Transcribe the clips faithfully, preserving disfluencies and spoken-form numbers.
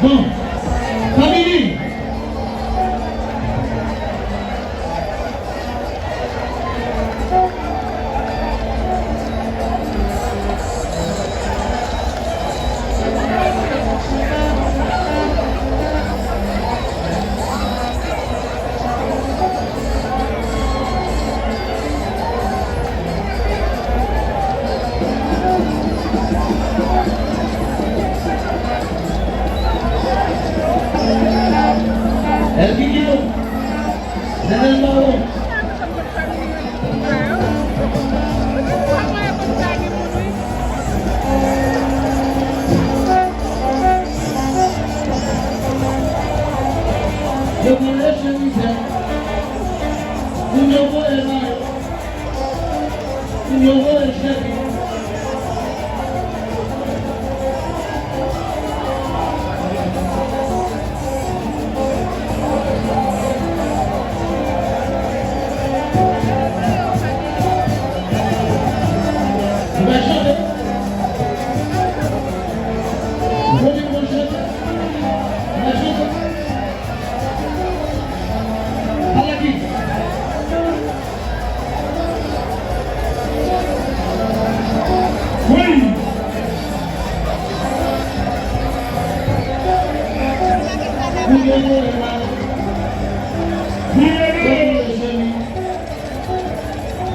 Bon, fanmi li. Èl Kikyo, Nenel Mawon. Yo voye chemiz. Moun yo voye mayo. Moun yo voye chemiz. Nou va chante. Ou konnen pou chante. Nou va chante. Ala ki. Wi. Wi, wi, wi, wi. Wi, wi, wi. Yo voye chemiz.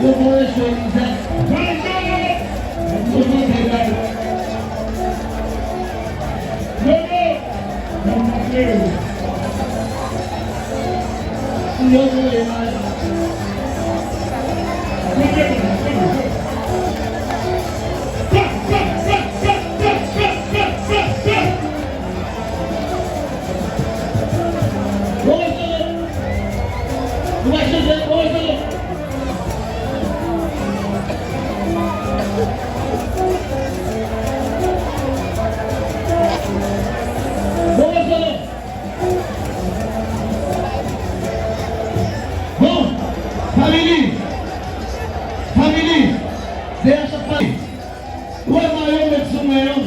Yo voye chemiz. Yo voye mayo. Bon, bon, bon. Nou va chante, bon, bon, bon. Bon, bon, bon. Bon, fanmi li. Fanmi li. Dèyè chak fanmi. Ou wè mayo m met sou mwen an.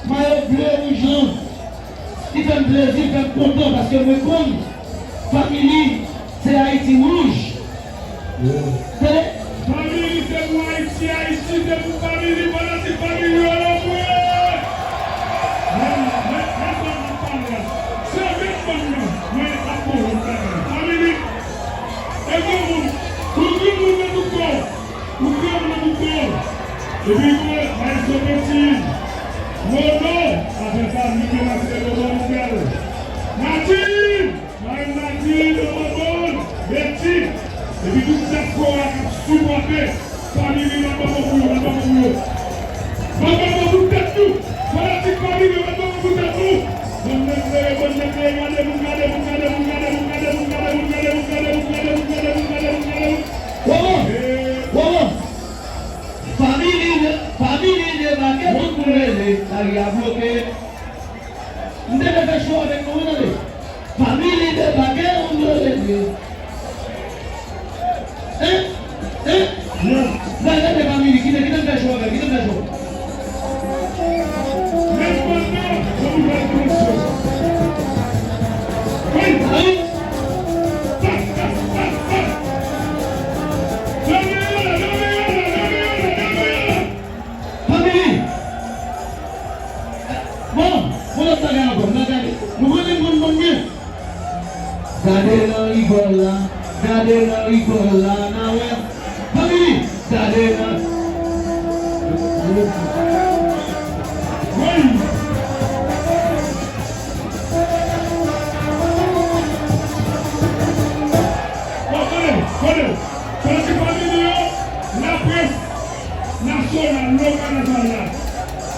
Mayo ble wouj lan, li fè m plezi, li fè m kontan, paske mwen konn fanmi li se Ayiti wouj. Tande? Fanmi li se pou Ayiti, Ayiti se pou fanmi li, fanatik fanmi li yo, lòt mwen. Men, men, men sa m ap pale a. Se menm fanmi yo, men ap bon lòt bagay. Fanmi li, e granmoun, ou granmoun nan tout kò w. Ou kreye nan bouton. Epi tou, maestro Petit. Mono, apre sa, nou gen Marcelo Mansel. Martin! Marin Martin, Domon Bon, Betty. Epi tout dyaspora k ap sipòte. Fanmi li nan bòbò pou yo, nan bòbò pou yo. Nan bòbò pou tèt nou. Fanatik fanmi li, nan bòbò pou tèt nou. Bon nèg veye, bon nèg veye, gade moun, gade moun, gade moun, gade moun. Wowo! Wowo! Fanmi li, fanmi li debake, tout moun rele, lari a bloke. M te vle fè cho avèk nou, wi, tande. Fanmi li debake, moun yo rele. Hein? Hein? Mwen rele fanmi li, kite, kite m fè cho avèk, kite m fè cho. Fanmi! Bon, bon, lòt bagay ankò, n a gade. Nou konnen m konn bann byen. Gade nan rigòl la, gade nan rigòl la, n a wè. Fanmi, gade nan. Woy! Bon, tande, tande. Fanatik fanmi nou yo, laprès nasyonal, lokal, entènasyonal la.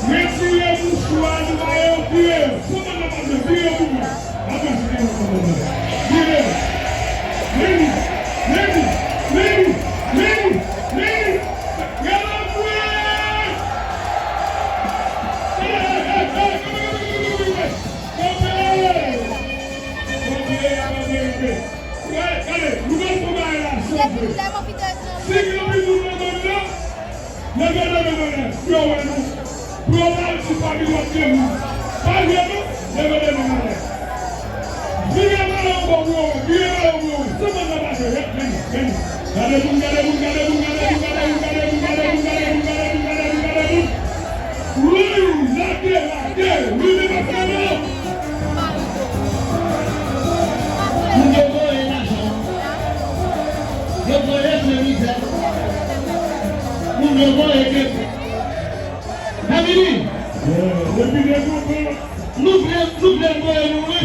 Retire mouchwa nou ba yo, vire yo. Kòman n ap vire yo pou mwen? Apre se te yon kòman mwen. Vire yo. Vini, vini, vini, vini, vini, vini. Gade mwen! Gade, gade, gade, gade, gade, gade, gade. Kanpe! Kanpe, kanpe, kanpe. Gade, gade, nou pral fè bagay la chanje. Si gen anpil moun nan zòn nan, leve men nou anlè, pou yo wè nou. Pou yo pa al di fanmi w ap gen moun. Pa vre non. Leve de men anlè. Vire ballon pou yo, vire ballon pou yo. Se moun nan pase, vini, vini. Gade moun, gade moun, gade moun, gade moun, gade moun, gade moun, gade moun, gade moun, gade moun, gade moun, gade moun. Wi, lage, lage, wi, men pa fè non. Moun yo voye lajan. Yo voye fè mizè. Moun yo voye ke. Family. Depi de kontan. Nou vle, nou vle voye nou, wi.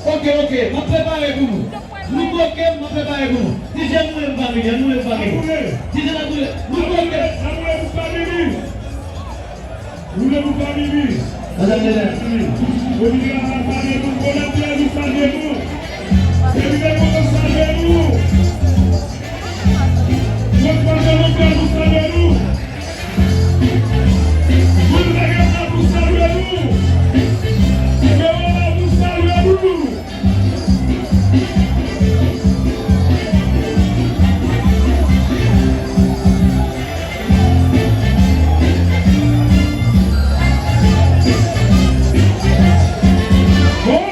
Ok, ok, m ap prepare pou nou. Nou koke, m ap prepare pou nou. D J nou menm, family, nou menm, family. D J la boule. Nou koke. Sa boule pou family. Boule pou family. Madanm Nenè. Oblije la pale pou Bonaparte, nou salye nou. Depi de kontan, salye nou. Mwen pa jan lòt la pou salye nou. Moun bagay la pou salye nou. Mwen la pou salye nou. Bon.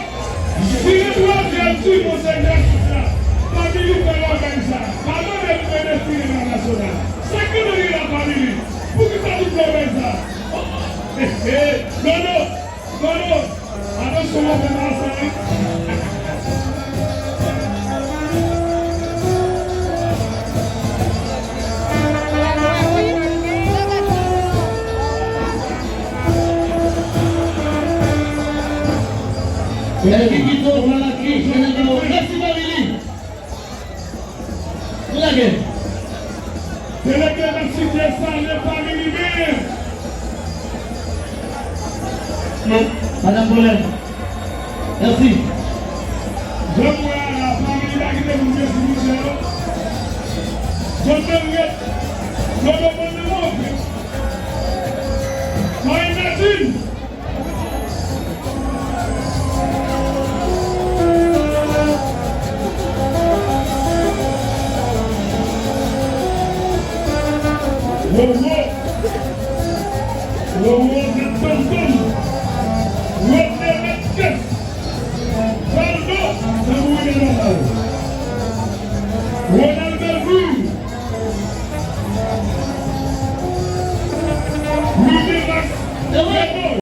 Si gen twazyèm ti konsèy gratis la, family fè lòbèy sa. Pa mande pou Benefil Entènasyonal. Sa k mande la family? Poukisa nou fè lòbèy sa? Oh, eh, eh, non, non, non, non. Atansyon, w ap fè mal sa, wi. Mèsi, Kikito, mèsi, mèsi, mèsi, mèsi. Nou lage. Delege Mèsi Dye salye family byen. Non, pa gen pwoblèm. Mèsi. Jan m wè a la, family pa kite moun byen sou mizè yo. Zòt menm ret. Zòt menm ret. Mwen imajine. Wowo! Wowo, gad tonton!